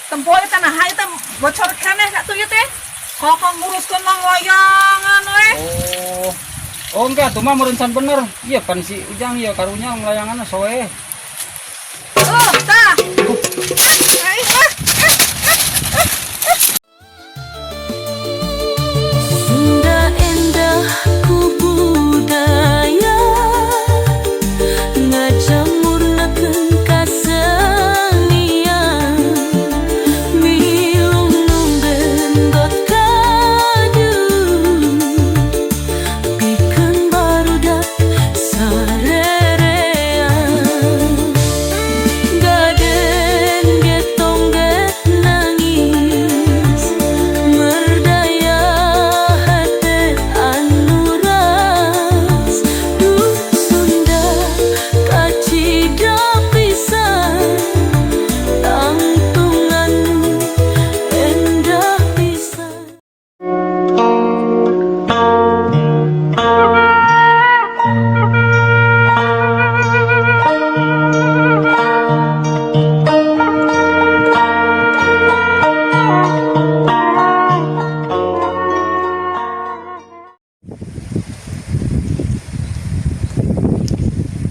Tempo eta nah eta bocor keneh atuh ieu teh. Kakak nguruskeun langlayangan we. Oh. Oh enggak, tuh mah meureun can bener. Iya pan si Ujang ieu karunya layanganna soe. Oh, tah. Ah, ah, ah. Sunda endah ku budaya, ngajamurnakeun kasenian, milu nu genggot kaju pikeun barudak sarerean. Gaden ge tongget nangis, merdaya hate anu ras. Duh Sunda, kacida pisan, tangtungan endah pisan.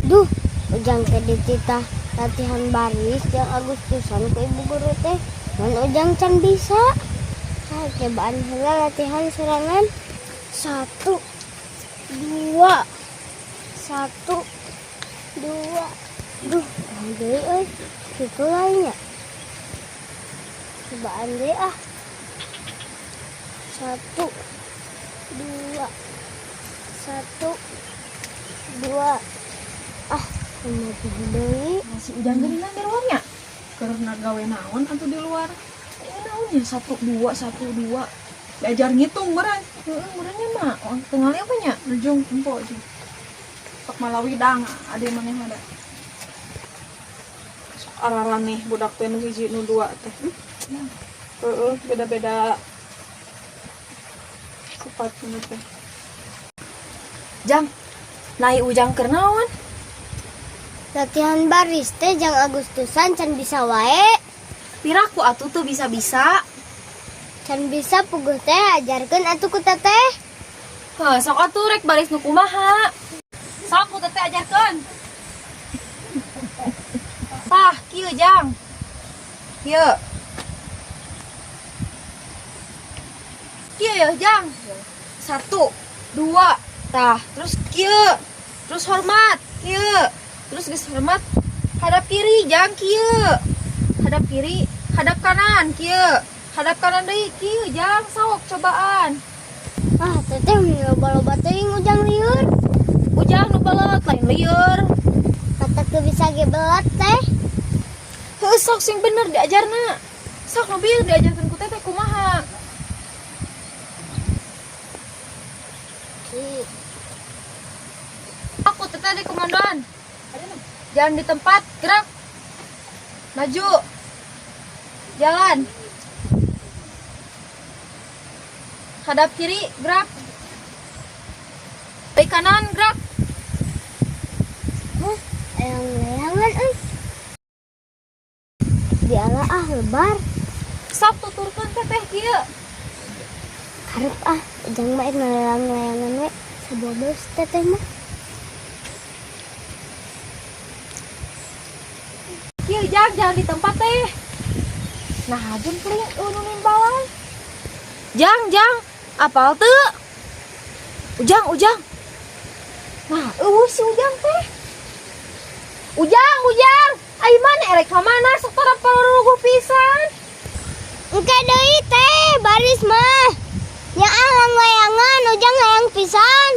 Duh, Ujang teh dititah latihan baris jeung Agustusan ku ibu guru teh. Mun Ujang can bisa. Ah, cobaan heula latihan sorangan. Satu, dua, satu, dua. Duh, deui euy. Kitu lainnya. Cobaan deui ah. Satu, dua, satu, dua. Ah, kumaha deui? Si Ujang geuningan di luarnya. Karena gawe naon atuh di luar? Ini naonnya satu dua satu dua. Diajar ngitung meureun. Heeh, meureunnya mah. Oh, tingali apa nya? Ujung tempo ujung. Sok malawidang ade maneh mah da. Sok araraneh budak teh nu hiji nu dua teh. Heeh, beda-beda sifat teh. Jang, naik Ujang keur naon? Latihan baris teh jang Agustusan can bisa wae. Piraku atuh tuh bisa-bisa. Can bisa puguh teh, ajarkeun atuh ku Teteh. Heh, sok atuh rek baris nu kumaha? Sok ku Teteh ajarkeun. Tah, kieu, Jang. Kieu. Kieu ya, Jang. Satu, dua, tah, terus kieu. Terus hormat, kieu. Terus geus hormat, hadap kiri, Jang, kieu. Hadap kiri, hadap kanan, kieu. Hadap kanan deui, kieu, Jang, sok cobaan. Ah, Teteh loba-loba teuing Ujang lieur. Ujang nu belet lain lieur. Kata teu bisa ge belet teh. Heuh, sok sing bener diajarna. Sok nu bieu diajarkeun ku Teteh kumaha. Ki. Aku Teteh di komandoan. Jalan di tempat, gerak. Maju. Jalan. Hadap kiri, gerak. Ke kanan, gerak. Huh, aya layangan euy. Diala ah lebar. Sok tuturkeun Teteh kieu. Karep ah, Ujang mah ngalelang layangan we. Sabodos Teteh mah. Kieu, Jang, jalan di tempat teh. Nah, jempling nu nimbalan. Jang, Jang, apal teu? Ujang, Ujang. Nah, eueuh si Ujang teh. Ujang, Ujang. Ai mana erek ka mana sok tara paruguh pisan. Engke deui teh baris mah. Nyaah lang layangan Ujang hayang pisan.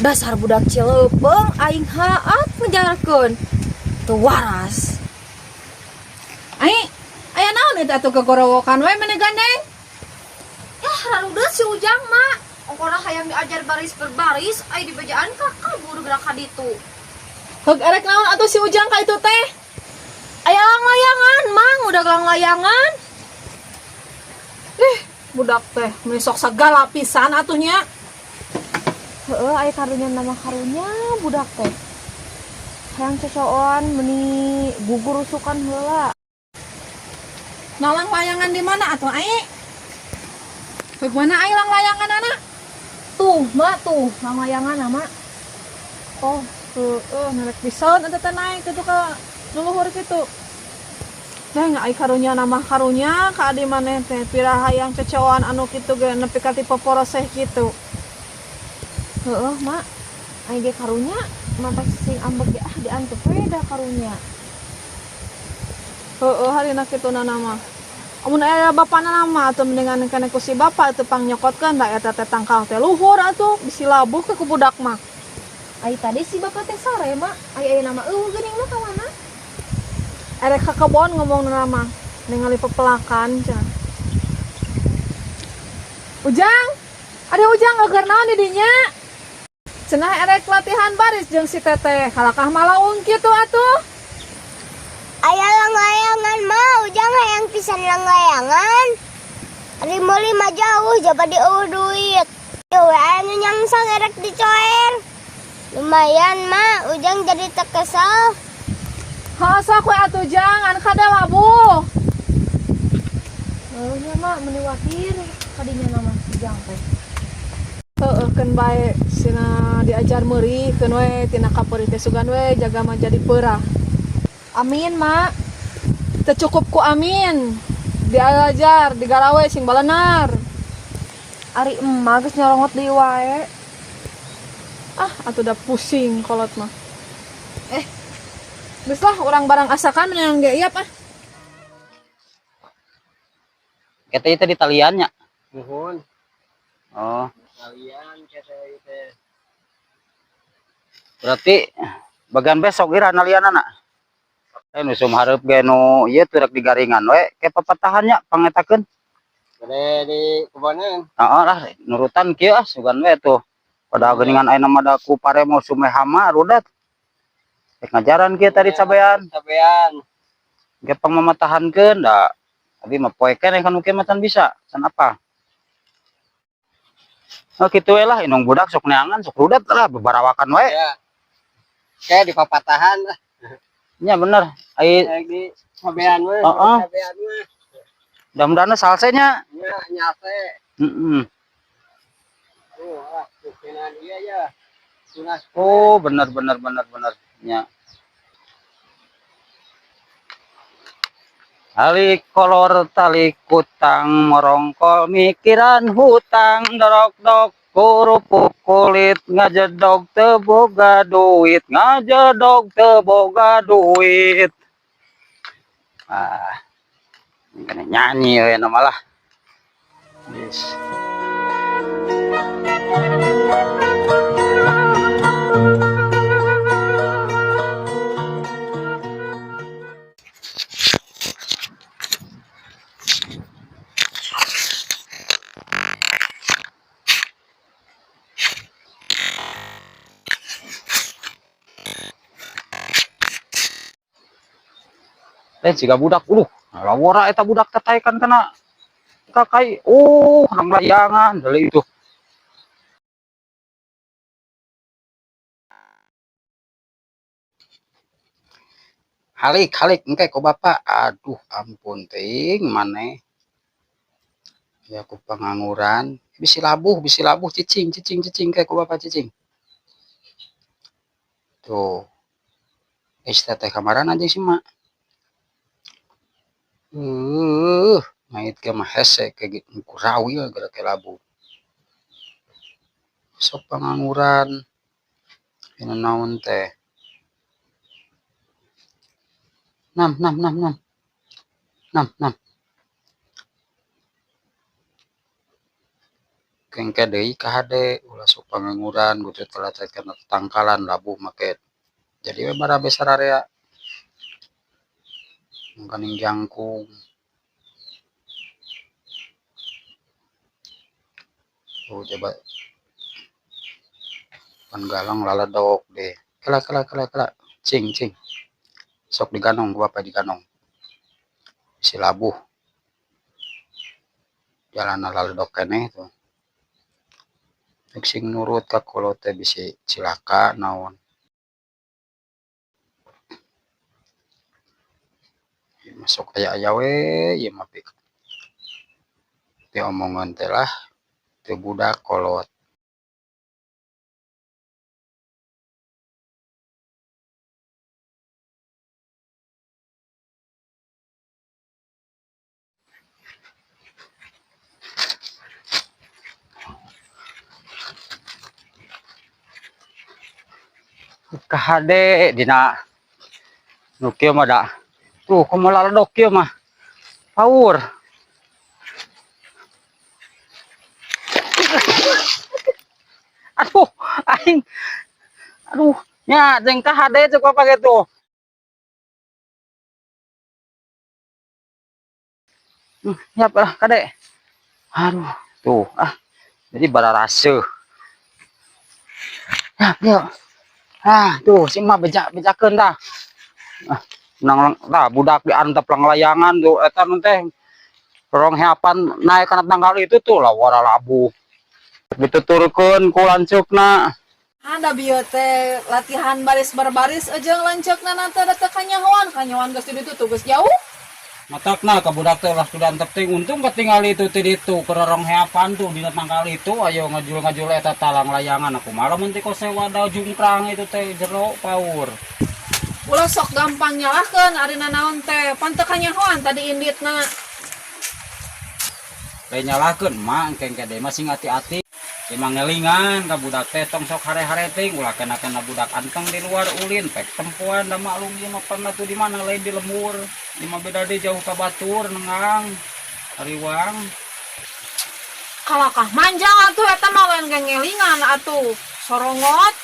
Dasar budak cileupeng aing haat ngejarkeun. Teu waras. Ai, aya naon eta atuh kegorowokan we maneh gandeng? Yah, rarudeut si Ujang mah. Ongkona hayang diajar baris berbaris, ai dibejaan ka kabur gerak ka ditu. Heug erek naon atuh si Ujang ka itu teh? Aya lang layangan, Mang, udah lang layangan. Ih, budak teh meni sok sagala pisan atuh nya. Heeh, aya karunya nama karunya budak teh. Hayang cocoan meni gugur rusukan heula. Nalang layangan di mana atuh ai? Bagaimana ai lang layangan anak? Tuh, Mak, tuh, langlayangan mak. Oh, heeh, nerek pisan eta teh naik kitu ka nu luhur kitu. Teh nggak ai karunya nama karunya ka adi maneh teh pira hayang cecoan anu kitu ge nepi ka tipe poroseh kitu. Heeh, Mak. Ai ge karunya, mata sing ambek ge ah diantep we da karunya. Heeh, harina kitu na mah. Amun aya bapana mah atuh mendingan keneh ku si bapak atuh pangnyokotkeun da eta teh tangkal teh luhur atuh bisi labuh ke ku budak mah. Ai tadi si bapak teh sore, Mak. Ai ayeuna mah eueuh geuning mah ka mana? Erek ka kebon ngomong mah ningali pepelakan cenah. Ujang, ada Ujang keur naon di dinya? Cenah erek latihan baris jeung si teteh, kalakah malaung kitu atuh. Aya langlayangan mah, Ujang hayang pisan langlayangan. Ari meuli mah jauh jaba dieueuh duit. Ieu we aya nu nyangsang erek dicoer. Lumayan mah, Ujang jadi teu kesel. Heuh sok we atuh Jang, an kade labuh. Heuh nya, Mak, meuni wakir kadinya nama si Jang teh. Heeh, keun bae sina diajar meurih keun we tina kapeurih teh sugan we jaga mah jadi peurah. Amin, Mak. Teu cukup ku amin. Diajar, digarawe sing balenar. Ari emak geus nyorongot deui wae. Ah, atuh da pusing kolot mah. Eh, geus lah urang barang asakan menang ge iap ah. Kita itu di taliannya. Nuhun. Oh, Kalian kata itu. berarti bagian besok ira nalian anak. Eh nu hareup ge nu ieu teu rek digaringan we ke papatahannya pangetakeun. Bade di kebonan. Heeh lah nurutan kieu ah sugan we tuh. Padahal geuningan ayeuna mah da ku pare mau sume hama rudat. Rek ngajaran kieu tadi cabean. Cabean. Ge pangmamatahankeun da. Abi mah poe keneh kan mungkin mah can bisa, can apa. Oh kitu we lah indung budak sok neangan sok rudat lah bebarawakan we. Ya. Kayak di papatahan lah. Nya bener. Ai Kayak di cabean mah. Heeh. Cabean mah. Mudah-mudahan salsenya. Ya, nyase. Heeh. Oh, ah, mungkinan iya ya. Tunas. Oh, bener bener bener bener. Nya. Tali kolor tali kutang morongkol mikiran hutang dorok dok kerupuk kulit ngajedog teu boga duit ngajedog teu boga duit. Ah, ini kena nyanyi we nama lah. Yes. Eh, jika budak uluh, lawora eta budak tetaikan kena kakai. Oh, nang layangan dari itu. Halik, halik, engke ku bapak. Aduh, ampun ting maneh. Ya ku pengangguran. Bisi labuh cicing, cicing, cicing kayak ku bapak cicing. Tuh. Eh, teteh kamaran aja sih, Mak. Ngait ke mah hese kayak gitu kurawil gara ke labuh. Sok pengangguran. Ini naon teh. Nam, nam, nam, nam. Nam, nam. Kengke deui ka hade ulah sok pengangguran gutu telat kana tangkalan labuh make. Jadi we barabe sararea. Kaning jangkung. Oh, coba pan galang laledok deh. Kela kela kela kela. Cing cing. Sok diganong ku bapak diganong. Si labuh. Jalan laledok keneh tuh. Rek sing nurut ka kolot teh bisi cilaka naon. Masuk aya-aya we ieu mah pi. Pi omongan teh lah teu budak kolot. Kahade dina nu kieu mah da. Tuh kumaha laledok kieu mah. Paur. Aduh, aing. Aduh, nya jeung kahade cek bapak gitu. Yap lah kade. Aduh, tuh ah. Jadi bararaseuh. Ya, yuk. Ah, tuh si emak bejakeun tah. Ah, menang tah budak diantep langlayangan tuh eta nu teh. Rong heapan naik kana tanggal itu tuh lah wara labuh. Dituturkeun ku lanceukna. Ada bieu teh latihan baris berbaris jeung lanceukna nanti da teu kanyahoan, kanyahoan geus di ditu tuh geus jauh. Matakna ka budak teh lah sudah antep teh untung ketinggali itu ti ditu keur rong heapan tuh dina tangkal itu ayo ngajul-ngajul eta talang layangan aku malah mun teh kose wadah jungkrang itu teh jero paur. Ulah sok gampang nyalahkeun ari nanaon teh pan teu kanyahoan tadi inditna. Lain nyalahkeun mah engke engke deui mah sing hati-hati. Emang ngelingan ka budak teh tong sok hare-hare teh ulah kena-kena budak anteng di luar ulin pek tempoan da maklum ieu mah pernah tuh di mana lain di lembur. Ieu mah beda deui jauh ka batur nengang hariwang. Kalakah manjang atuh eta mah lain ge ngelingan atuh sorongot.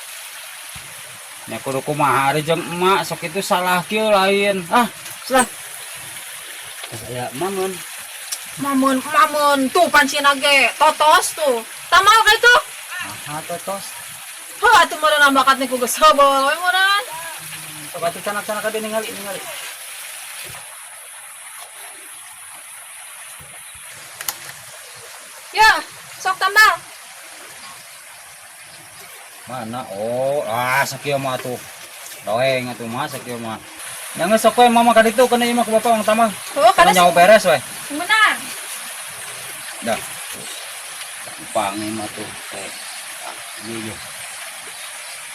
Nya kudu kumaha ari jeung emak sok itu salah kieu lain. Ah, salah. Aya mamun. Mamun, mamun tuh pancina ge totos tuh. Tamal ka itu? Aha, totos. Heuh atuh meureun bakat ni ku geus heubeul we meureun. Sok atuh canak-canak ka ningali ningali. Ya, sok tambal. Mana? Oh, ah sakieu mah atuh. Doeng atuh mah sakieu mah. Nya geus sok we mama ka ditu kana ieu mah ku bapak wang tambah. Heuh, Kana kana nyawa beres we. Benar. Dah. Gampang ieu mah tuh. Iya, iya.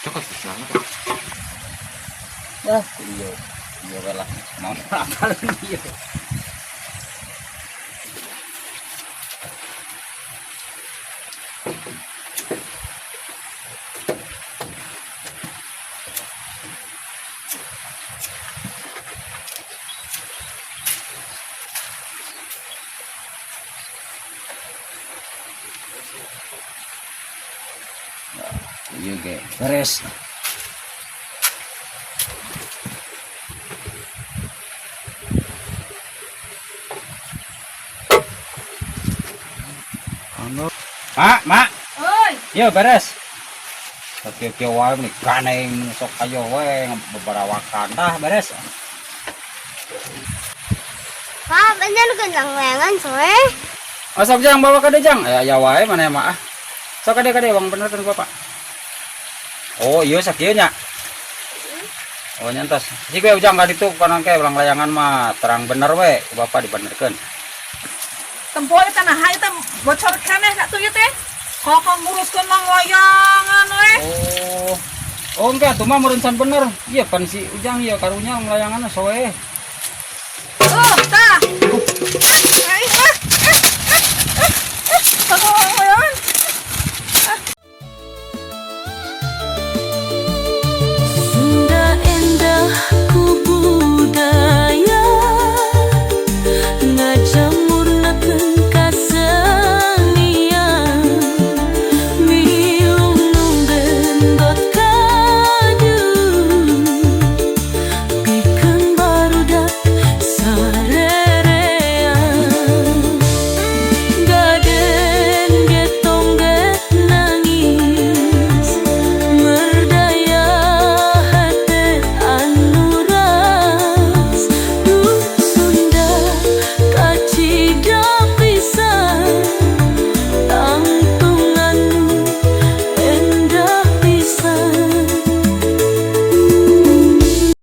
Cokot susah. Dah, iya. Iya we lah. Mau apa iya. Iya ge, beres. Anu. Mak, mak. Oi. Iya beres. Kieu-kieu wae meni ganeng sok ayo we bebarawakan tah beres. Pak, bener gendang layangan soe. Oh, sok jang bawa ka jang. Aya aya wae mana mah ah. Sok kade kade wang bener kan bapak. Oh iya sakieu nya. Oh nyantos. Sik we ujang ka ditu kana ke ulang layangan mah terang bener we ku bapak dibenerkeun. Tempo eta nah eta bocor keneh ka tuh ieu teh. Kakak nguruskeun mang layangan we. Oh. Oh engke atuh mah meureun can bener. Ieu pan si Ujang ieu karunya layanganna soe. Oh, tah.